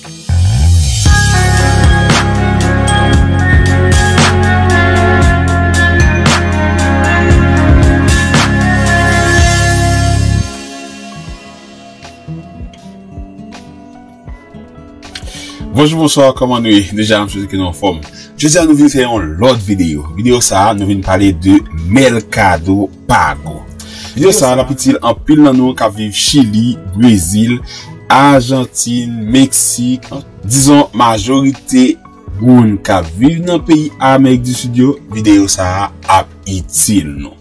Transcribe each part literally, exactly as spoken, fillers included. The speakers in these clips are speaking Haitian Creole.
Bonjou, bonswa, kòman nou ye? Deja, m swete ke nou anfòm. Jodi a, nou vin fè yon lòt videyo. Videyo sa a, nou vin pale de Mercado Pago. Videyo sa a, l ap itil anpil nan nou k ap viv Chili, Brezil, Ajantin, Meksik, dizon, majorite moun k ap viv nan peyi Amerik di Sid yo, videyo sa a ap itil nou.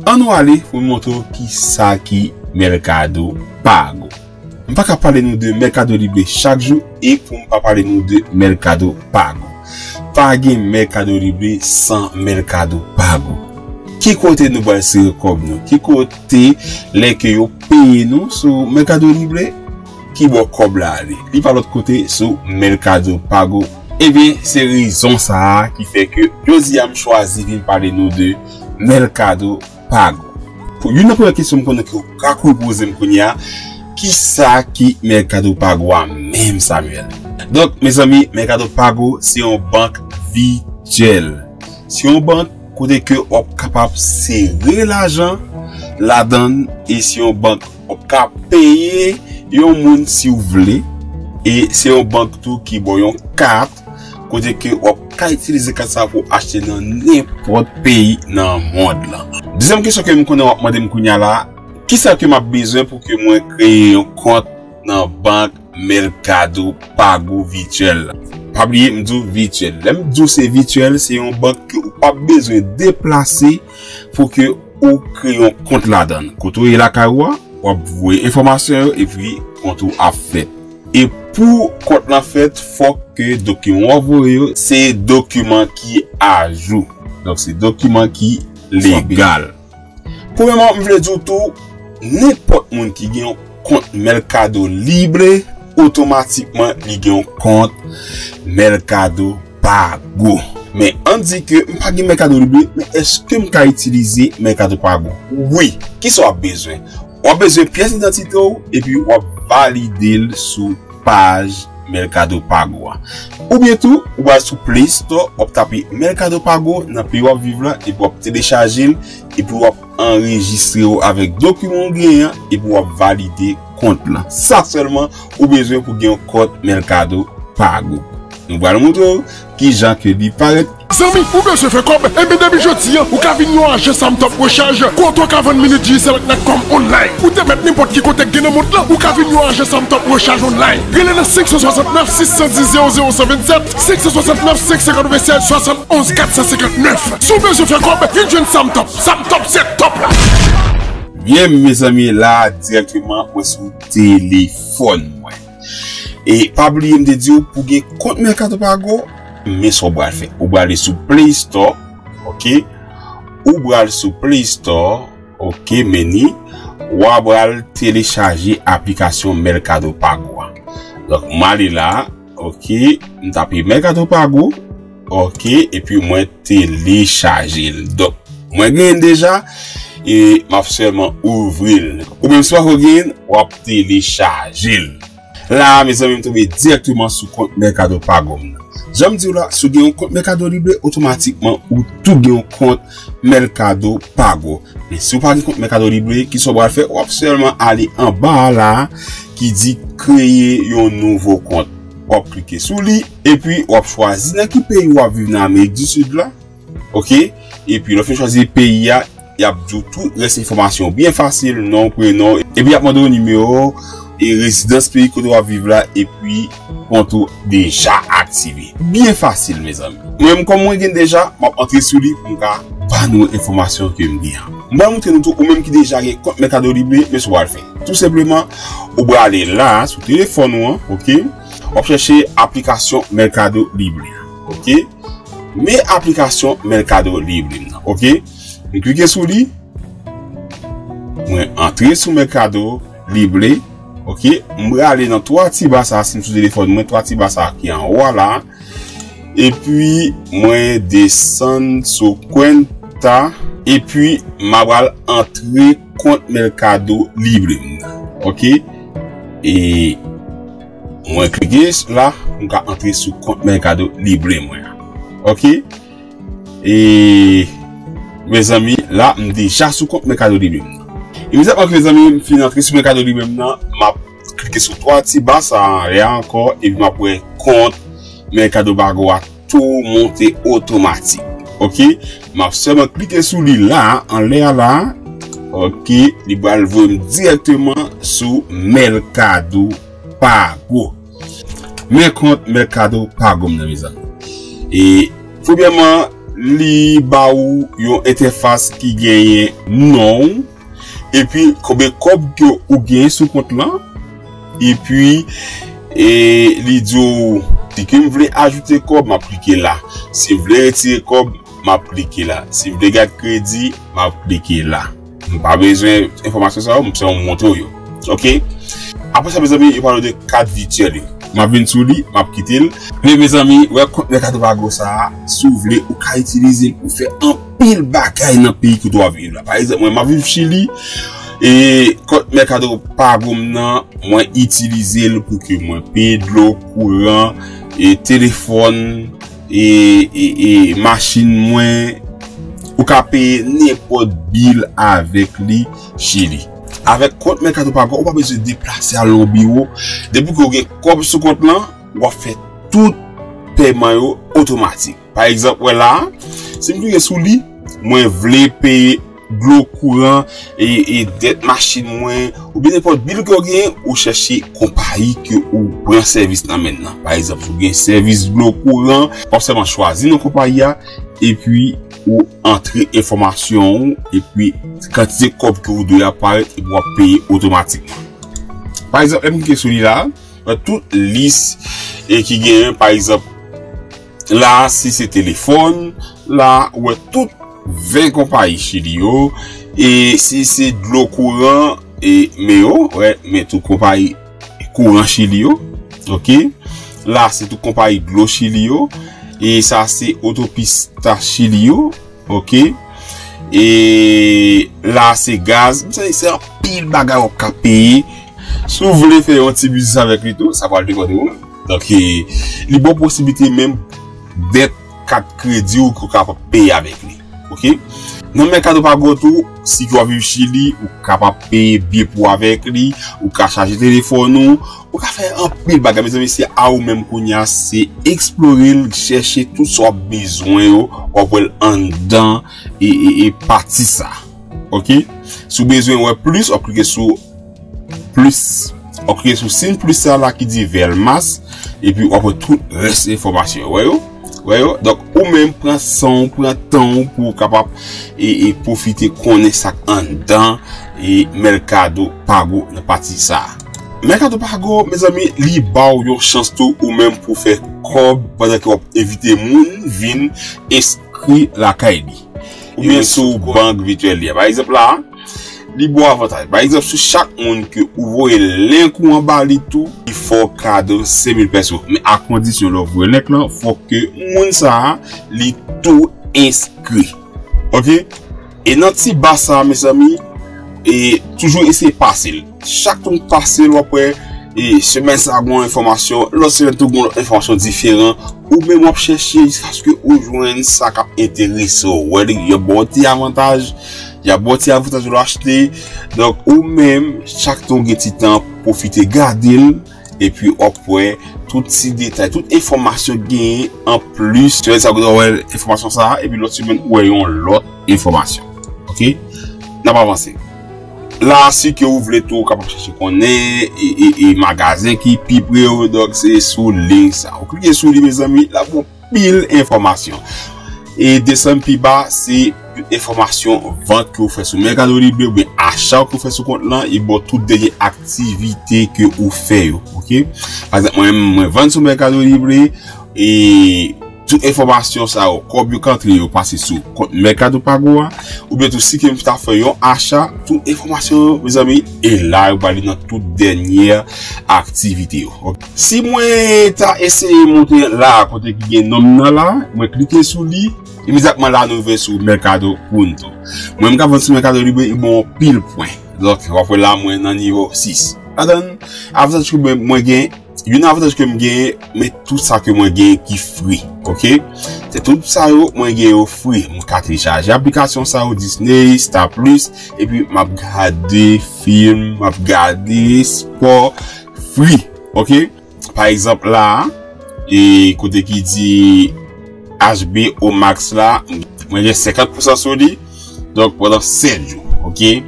Ann nou ale pou m montre w kisa ki Mercado Pago. M pa ka pale nou de Mercado Libre chak jou e pou m pa pale nou de Mercado Pago. Pa gen Mercado Libre san Mercado Pago. Ki kote nou pral sere kòb nou? Ki kote lè ke yo peye nou sou Mercado Libre? Ki bò kòb la ale? Li pa lòt kote sou Mercado Pago. Ebyen, se rezon sa a ki fè ke jodi a m chwazi vin pale nou de Mercado Pago. Pou youn nan premye kesyon m konnen ke w ka kouri poze m kounye a, kisa ki Mercado Pago a menm, Samuel? Donk, mezanmi, Mercado Pago se yon bank vityèl. Se yon bank kote ke w ap kapab sere lajan ladan l e se yon bank w ap ka peye yon moun si w vle. E se yon bank tou ki ba w yon kat kote ke w ap ka itilize kat sa pou achte nan nenpòt peyi nan mond lan. Dezyèm kesyon ke m konnen w ap mande m kounye a la, kisa ke m ap bezwen pou ke mwen kreye yon kont nan bank Mercado Pago vityèl la? Pa bliye, m di w vityèl. Lè m di w se vityèl, se yon bank ke ou p ap bezwen deplase pou ke ou kreye yon kont ladan l. Kote w ye lakay ou a, w ap voye enfòmasyon yo epi kont ou ap fèt. E pou kont lan fèt, fòk ke dokiman w ap voye yo, se dokiman ki ajou. Donk, se dokiman ki legal. Premyèman, m vle di w tou, nenpòt moun ki gen yon kont Mercado Libre, otomatikman, li gen yon kont Mercado Pago. Men, ann di ke m pa gen Mercado Libre, men èske m ka itilize Mercado Pago? Wi. Kisa w ap bezwen? W ap bezwen pyès idantite w, epi w ap valide l sou paj Mercado Pago a. Oubyen tou, ou pral sou Play Store, w ap tape Mercado Pago nan peyi w ap viv la, epi w ap telechaje l, epi w ap anrejistre w avèk dokiman w genyen an, epi w ap valide kont lan. Sa sèlman ou bezwen pou gen yon kont Mercado Pago. Nou pral montre w kijan ke li parèt. Zanmi, ou bezwen fè kòb? Enben, depi jodi a, ou ka vin yon ajan Samtop Rechaj, kote w ka vann minit Digicel ak Natcom online. Ou te mèt nenpòt ki kote k gen nan mond lan, ou ka vin yon ajan Samtop Rechaj online. Rele nan senk san swasannnèf sis san dis zewo zewo san vennsèt, senk san swasannnèf senk san katrevennsèz swasann onz kat san senkantnèf. Si w bezwen fè kòb, vin jwenn Samtop. Samtop se top la! Byen, mezanmi, la dirèkteman, mwen sou telefòn mwen. E pa bliye m te di w pou gen kont Mercado Pago, men sa w pral fè. Ou pral ale sou Play Store, oke? Ou pral sou Play Store, oke, meni, w a pral telechaje aplikasyon Mercado Pago a. Donk, m ale la, oke, m tape Mercado Pago, oke, epi mwen telechaje l. Donk, mwen genyen l deja, e m ap sèlman ouvri l. Ou menm si w poko genyen l, w ap telechaje l. La a, mezanmi, m tonbe dirèkteman sou kont Mercado Pago m nan. Jan m di w la, si w gen yon kont Mercado Libre, otomatikman, ou tou gen yon kont Mercado Pago. Men si w pa gen kont Mercado Libre, kisa w pral fè? W ap sèlman ale anba a la a, ki di kreye yon nouvo kont. W ap klike sou li, epi w ap chwazi nan ki peyi w ap viv nan Amerik di Sid la. Oke? Epi, lè w fin chwazi peyi a, y ap di w tout rès enfòmasyon byen fasil, non, prenon, epi y ap mande w nimewo e rezidans peyi kote w ap viv la, epi kont ou deja aktive. Byen fasil, mezanmi. Mwen menm, kòm mwen gen deja, m ap antre sou li pou m ka ba nou enfòmasyon ke m gen an. M pral montre nou tou, ou menm ki deja gen kont Mercado Libre, men sa w pral fè. Tou senpleman, ou pral ale la, sou telefòn ou an, oke? W ap chèche aplikasyon Mercado Libre, oke? Men aplikasyon Mercado Libre m nan, oke? M klike sou li. Mwen antre sou Mercado Libre, oke? M prale nan twa ti ba sa, si m sou telefòn mwen, twa ti ba sa ki anwo a la. Epi, mwen desann sou Cuenta. Epi, m a pral antre kont Mercado Libre m nan, oke? E Mwen klike la pou m ka antre sou kont Mercado Libre mwen an. Ok. E mezanmi, la m deja sou kont Mercado Libre m nan. Imedyatman ke mezanmi m fin antre sou Mercado Libre m nan, m ap klike sou twa ti ba sa anlè a ankò epi m ap wè kont Mercado Pago a tou monte otomatik. Ok, m ap sèlman klike sou li la anlè a la. Ok, li pral voye m dirèkteman sou Mercado Pago. Men kont Mercado Pago m nan, mezanmi. E premyèman, li ba ou yon entèfas ki genyen non w, epi konbyen kòb ke ou genyen sou kont lan, epi e li di w si ke m vle ajoute kòb, m ap klike la. Si m vle retire kòb, m ap klike la. Si m vle gad kredi, m ap klike la. M pa bezwen enfòmasyon sa yo, m sèlman montre w yo. Ok. Apre sa, mezanmi, yo pale de kat vityèl yo. M ap vin sou li, m ap kite l. Men mezanmi, wè kont Mercado Pago sa a, si w vle, ou ka itilize l pou fè anpil bagay nan peyi kote w ap viv la. Pa egzanp, mwen, m ap viv Chili, e kont Mercado Pago m nan, mwen itilize l pou ke mwen peye dlo, kouran, e telefòn, e, e, e machin mwen. Ou ka peye nenpòt bil avèk li Chili. Avèk kont Mercado Pago, ou pa bezwen deplase al nan yon biwo. Depi ke w gen kòb sou kont lan, w ap fè tout pèman yo otomatik. Pa egzanp, wè la, si m klike sou li, mwen vle peye dlo, kouran, e, e dèt machin mwen, oubyen nenpòt bil ke w genyen, ou chèche konpayi ke ou pran sèvis nan men l nan. Pa egzanp, si w gen sèvis dlo, kouran, w ap sèlman chwazi non konpayi a, epi ou antre enfòmasyon ou, epi kantite kòb ke ou dwe ap parèt, epi w ap peye otomatikman. Pa egzanp, lè m klike sou li la, tout lis e ki genyen, pa egzanp, la, si se telefòn, la, ou wè tout ven konpayi Chili yo, e si se dlo, kouran, e men yo, wè, men tout konpayi kouran Chili yo, ok? La, se tout konpayi dlo Chili yo, e sa, se otopista Chili yo, ok? E la, se gaz. M santi se anpil bagay w ap ka peye. Si w vle fè yon ti biznis avèk li tou, sa pral depann de ou menm. Donk, e, li ba w posiblite menm dèt kat kredi w ke w kapab peye avèk li. Ok? Nan Mercado Pago tou, si ke w ap viv Chili, ou kapab peye byen pou avèk li, ou ka chaje telefòn ou, ou ka fè anpil bagay. Mezanmi, se a ou menm kounye a, se eksplore l, chèche tout sa w ap bezwen yo, w ap wè l anndan e, e, e pati sa. Ok? Si w bezwen wè plis, w ap klike sou plis. W ap klike sou siy plis sa la ki di Ver Más, epi w ap wè tout rès enfòmasyon yo. Wè yo? Wè yo? Donk, ou menm pran san w, pran tan w pou w kapab e, e pwofite konnen sa k anndan e Mercado Pago nan pati sa a. Mercado Pago, mezanmi, li ba w yon chans tou ou menm pou fè kòb pandan ke w ap envite moun vin enskri lakay li. Oubyen sou bank vityèl li a. Pa egzanp la, li ba w avantaj. Pa egzanp, sou chak moun ke ou voye link ou anba li tou, li fè w kado senk mil peso. Men a kondisyon lè w voye link lan, fòk ke moun sa a, li tou enskri. Ok? E nan ti ba sa a, mezanmi, e toujou eseye pase l. Chak tan w pase l, w ap wè, e semèn sa a gon enfòmasyon, lòt semèn tou gon lòt enfòmasyon diferan. Ou menm w ap chèche jiskaske ou jwenn sa k ap enterese w. Wè, y ap ba w ti avantaj, y ap ba w ti avantaj lè w achte. Donk, ou menm, chak tan w gen ti tan, pwofite gade l, epi w ap wè tout ti detay, tout enfòmasyon k genyen anplis. Semèn sa a, w wè enfòmasyon sa a, epi lòt semèn, ou wè yon lòt enfòmasyon. Ok? N ap avanse. La, si ke ou vle tou, ou kapab chèche konnen e, e, e magazen ki pi pre w, donk se sou link sa. Ou klike sou li, mezanmi, l ap ba w pil enfòmasyon. E desann pi ba, se tout enfòmasyon vant ke ou fè sou Mercado Libre oubyen acha ke ou fè sou kont lan, e ba w tout dènye aktivite ke ou fè yo, ok? Pa egzanp, mwen menm, mwen vann sou Mercado Libre, e tout enfòmasyon sa yo, kòb yo k antre yo pase sou kont Mercado Pago a, oubyen tou si ke m ta fè yon acha, tout enfòmasyon yo, mezanmi, e la yo ba li nan tout dènye aktivite yo. Ok. Si mwen ta eseye monte la kote ki gen non m nan la, mwen klike sou li, imedyatman la nou rive sou Mercado Punto. Mwen m ka vann sou Mercado Libre, e bon pil pwen. Donk, w ap wè la mwen nan nivo sis. Atann, avantaj ke mwen, mwen gen, Youn avantaj ke m genyen, men tout sa ke mwen genyen ki free, ok? Se tout sa yo, mwen genyen yo free. M ka telechaje aplikasyon sa yo, Disney, Star Plus, epi m ap gade fim, m ap gade spò free, ok? Pa egzanp la, e kote ki di H B O Max la, mwen gen senkant pousan sou li. Donk, pandan sèt jou, ok?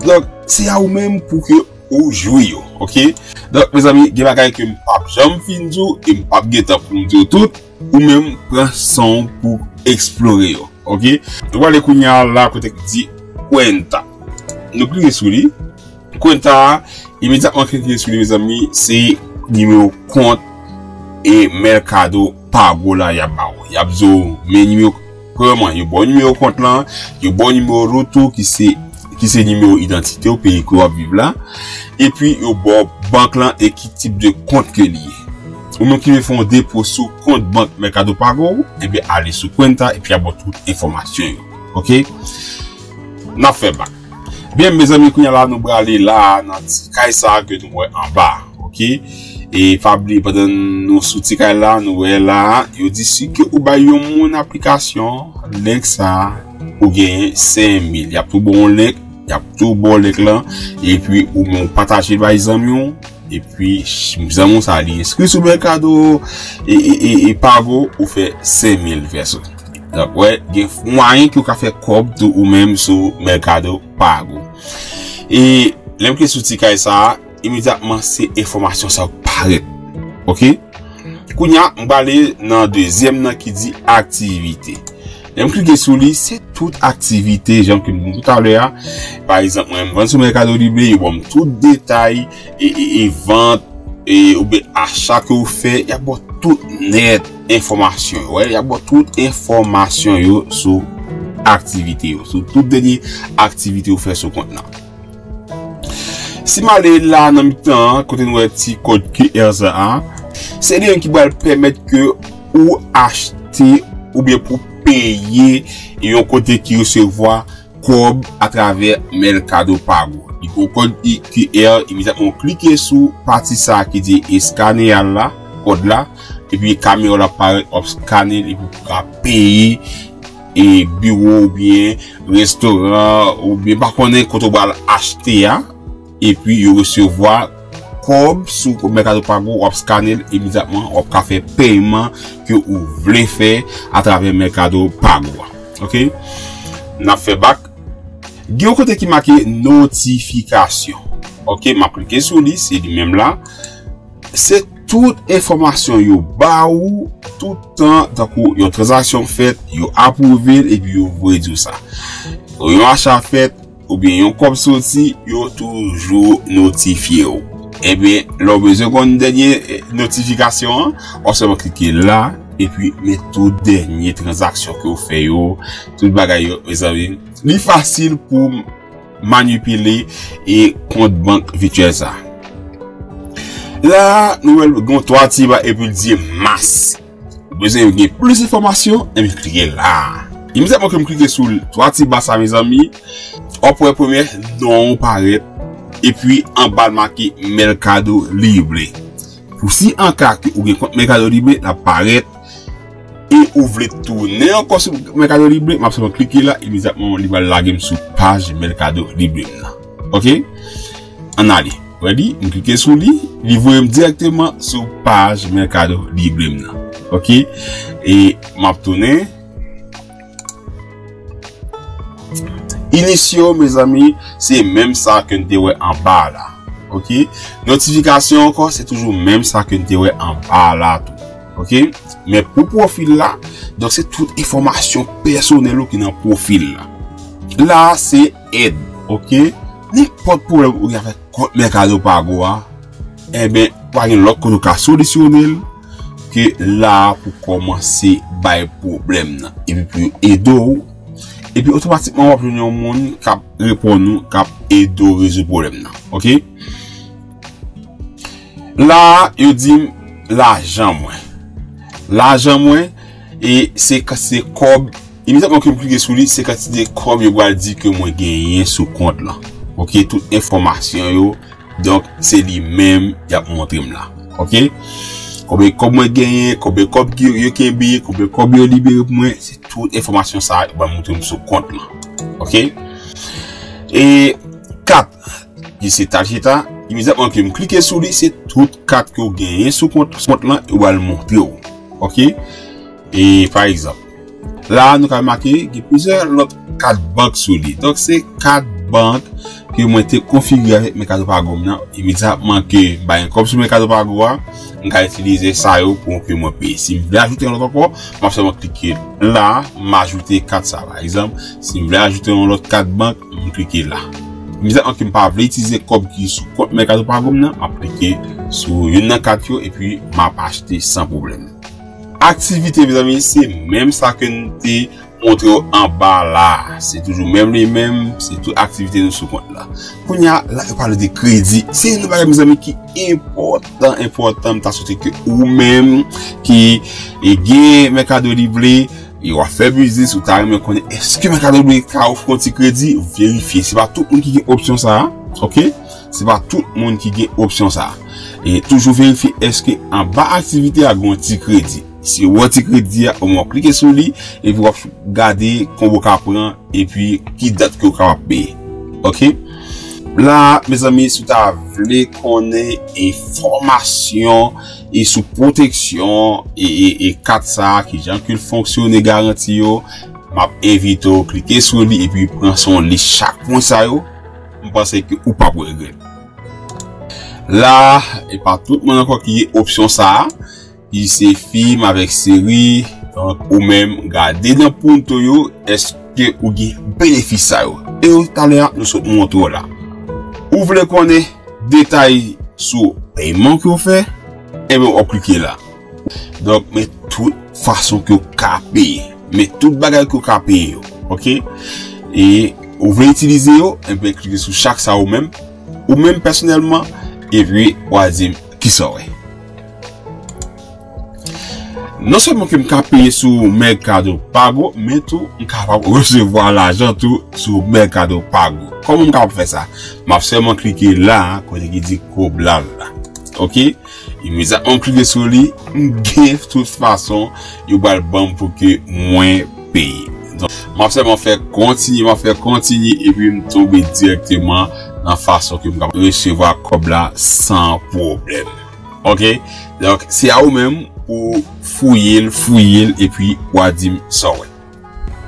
Donk, se a ou menm pou ke ou jwi yo, ok? Donk, mezanmi, gen bagay ke m p ap janm fin di w, e m p ap gen tan pou m di w tout, ou menm pran san w pou eksplore yo, ok? Nou prale kounye a la kote ki di Cuenta. Nou klike sou li. Cuenta a, imedyatman klike sou li, mezanmi, se nimewo kont e Mercado Pago la y ap ba w. Y ap di w, men nimewo, premyèman, yo ba w nimewo kont lan, yo ba w nimewo Rutu ki se, ki se nimewo idantite w, peyi ke w ap viv la, epi yo ba w bank lan e ki tip de kont ke li ye. Ou menm ki vle fè yon depo sou kont bank Mercado Pago w, ebyen ale sou Cuenta epi y ap ba w tout enfòmasyon yo. Ok? N ap fè bak. Byen, mezanmi, kounye a la, nou prale la nan ti kay sa a ke nou wè anba, ok? E pa bliye, pandan nou sou ti kay la, nou wè la, yo di si ke ou bay yon moun aplikasyon, link sa a, ou genyen senk mil. Y ap tou ba w yon link, y ap tou ba w link lan, epi ou menm ou pataje l bay zanmi w, epi ch-, zanmi w sa a, li enskri sou Mercado e, e, e, e Pago, ou fè senk mil peso. Donk, wè, gen mwayen ke w ka fè kòb tou ou menm sou Mercado Pago. E lè m klike sou ti kay sa a, imedyatman se enfòmasyon sa yo k parèt. Ok? Kounye a, m prale nan dezyèm nan ki di aktivite. Lè m klike sou li, se tout aktivite, jan ke m di talè a. Pa egzanp, mwen, m vann sou Mercado Libre, yo ban m tout detay e, e, e vant, e, oubyen acha ke w fè, y ap ba w tout nèt enfòmasyon yo. Wè, y ap ba w tout enfòmasyon yo sou aktivite yo, sou tout dènye aktivite w fè sou kont lan. Si m ale la nan mitan an, kote nou wè ti kòd Q R sa a, se li menm ki pral pèmèt ke ou achte oubyen pou peye yon kote ki resevwa kòb atravè Mercado Pago. Li gon kòd Q R, imedyatman w klike sou pati sa a ki di eskaneyal la, kòd la, epi kamera w la parèt, w ap skane l, epi w ka peye, e biwo oubyen restoran, oubyen pa konnen kote w pral achte a, epi yo resevwa kòb sou Mercado Pago, w ap skane l imedyatman, w ap ka fè pèyman ke ou vle fè atravè Mercado Pago a. Ok? N ap fè bak. Gen yon kote ki make notifikasyon. Ok, m ap klike sou li, se li menm la. Se tout enfòmasyon yo ba ou tout tan, tankou yon tranzaksyon fèt, yo apwouve l epi yo voye di w sa. Yon acha fèt, oubyen yon kòb soti, yo toujou notifye w. Ebyen, lè w bezwen konn dènye, eh, notifikasyon an, w ap sèlman klike la, epi men tout dènye tranzaksyon ke w fè yo, tout bagay yo, mezanmi. Li fasil pou manipile e kont bank vityèl sa. La, nou wè l gen twa ti ba epi l di mas. Ou bezwen gen plis enfòmasyon, enben klike la. Imedyatman ke m klike sou twa ti ba sa, mezanmi, w ap wè premye non w parèt, epi anba l make Mercado Libre. Pou si an ka ke ou gen kont Mercado Libre, l ap parèt, e ou vle tounen ankò sou Mercado Libre, m ap sèlman klike la, imedyatman li pral lage m sou paj Mercado Libre m nan. Ok? Ann ale. Wè li, m klike sou li, li voye m dirèkteman sou paj Mercado Libre m nan. Ok? E m ap tounen. Inisyo, mezanmi, se menm sa ke n te wè anba la. Ok? Notifikasyon ankò, se toujou menm sa ke n te wè anba la tou. Ok? Men pou pwofil la, donk se tout enfòmasyon pèsonèl ou ki nan pwofil la. La, se èd, ok? Nenpòt pwoblèm ou gen avèk kont Mercado Pago a, enben, pa gen lòt kote ou ka solisyone l ke la pou kòmanse bay pwoblèm nan. Epi pou yo ede w, epi otomatikman w ap jwenn yon moun k ap reponn ou, k ap ede w rezoud pwoblèm nan. Ok? La, yo di m lajan mwen. Lajan mwen, e se kantite kòb, imedyatman ke m klike sou li, se kantite kòb yo pral di ke mwen genyen sou kont lan. Ok, tout enfòmasyon yo, donk se li menm y ap montre m la. Ok? Konbyen kòb mwen genyen, konbyen kòb ki yo kenbe, konbyen kòb yo libere pou mwen, se tout enfòmasyon sa yo ban moutre m sou kont lan. Ok? E kat ki se Tarjeta, imedyatman ke m klike sou li, se tout kat ke w genyen sou kont, kont lan, yo pral montre w. Ok? E pa egzanp, la nou ka remake gen plizyè lòt kat bank sou li. Donk se kat bank ke mwen te konfigire avèk Mercado Pago m nan. Imedyatman ke m pa gen kòb sou Mercado Pago a, m ka itilize sa yo pou ke mwen peye. Si m vle ajoute yon lòt ankò, m ap sèlman klike la, m ajoute kat sa pa egzanp. Si m vle ajoute yon lòt kat bank, m klike la. Imedyatman ke m pa vle itilize kòb ki sou kont Mercado Pago m nan, m ap klike sou youn nan kat yo epi m ap achte san pwoblèm. Aktivite, mezanmi, se menm sa ke n te montre w anba la. Se toujou menm li menm, se tout aktivite nou sou kont la. Kounye a, la, yo pale de kredi. Se youn nan bagay, mezanmi, ki enpòtan, enpòtan. M ta swete ke ou menm ki e, gen Mercado Libre, e w ap fè biznis, ou ta renmen konnen èske Mercado Libre ka ofri yon ti kredi, verifye. Se pa tout moun ki gen opsyon sa a, ok? Se pa tout moun ki gen opsyon sa a. E toujou verifye èske anba aktivite a gen yon ti kredi. Si w wè ti kredi a, omwen w klike sou li, epi w ap gade konbyen w ka pran, epi ki dat ke w kapab peye. Ok? La, mezanmi, si w ta vle konnen enfòmasyon e sou pwoteksyon e, e, e kat sa a, kijan ke l fonksyone, garanti yo, m ap envite w klike sou li epi pran swen lis chak pwen sa yo. M panse ke ou p ap regrèt. La, e pa tout moun ankò ki gen opsyon sa a. Ki se fim avèk seri. Donk, ou menm, gade nan punto yo, èske ou gen benefis sa yo? E yo, talè a, nou sot montre w la. Ou vle konnen detay sou pèyman ke w fè? Enben, w ap klike la. Donk, men tout fason ke w ka peye. Men tout bagay ke w ka peye yo. Ok? E ou vle itilize yo? Enben, klike sou chak sa ou menm. Ou menm pèsonèlman. Epi, w a di m kisa w wè. Non sèlman ke m ka peye sou Mercado Pago, men tou m kapab resevwa lajan tou sou Mercado Pago. Kòman m kapab fè sa? M ap sèlman klike la, kote ki di kòb la la. Ok? Imedyatman m klike sou li, m gen tout fason yo pral ban m pou ke mwen peye. Donk, m ap sèlman fè kontinye, m ap fè kontinye, epi m tonbe dirèkteman nan fason ke m kapab resevwa kòb la san pwoblèm. Ok? Donk, se a ou menm pou fouye l, fouye l, epi w a di m sa w wè.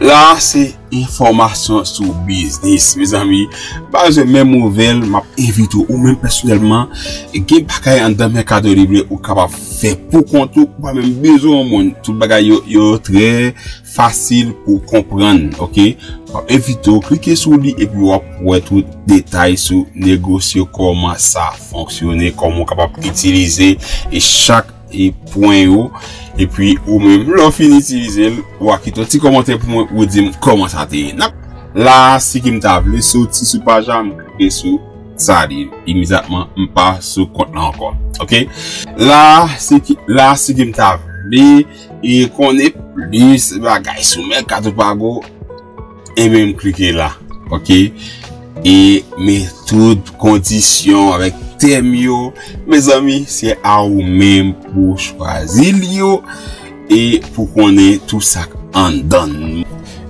La, se enfòmasyon sou biznis, mezanmi. M pa bezwen menm ouvè l, m ap envite w, ou menm pèsonèlman, gen bagay anndan Mercado Libre ou kapab fè pou kont ou, ou pa menm bezwen yon moun. Tout bagay yo, yo trè fasil pou konprann, ok? M ap envite w klike sou li epi w ap wè tout detay sou negosyo, kòman sa fonksyone, kòman w kapab itilize e chak e pwen yo. Epi ou menm, lè w fin itilize l, w a kite yon ti kòmantè pou mwen, ou di m kòman sa te ye. N ap, la, si ke m ta vle soti sou paj la, m klike sou sa li. Imedyatman, m pa sou kont la ankò. Ok? La, si ke, la, si ke m ta vle e konnen plis bagay sou Mercado Pago, enben m klike la. Ok? E men tout kondisyon avèk tèm yo, mezanmi, se a ou menm pou chwazi li yo e pou konnen tout sa k anndan l.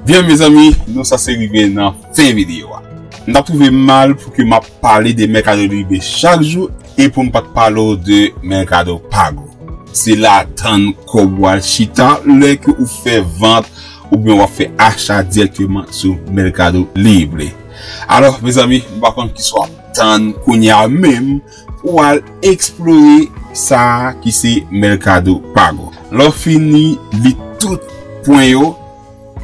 Byen, mezanmi, nou sanse rive nan fen videyo a. M t ap twouve mal pou ke m ap pale de Mercado Libre chak jou e pou m pa t pale w de Mercado Pago. Se la tann kòb ou al chita lè ke ou fè vant oubyen w ap fè acha dirèkteman sou Mercado Libre. Alò, mezanmi, m pa konn kisa w ap tann kounye a menm pou w al eksplore sa ki se Mercado Pago. Lè w fini li tout pwen yo,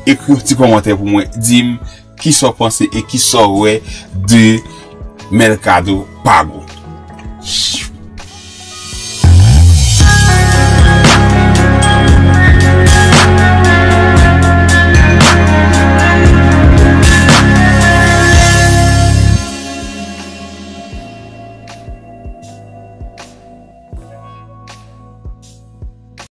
ekri yon ti kòmantè pou mwen, di m kisa w panse e kisa w wè de Mercado Pago.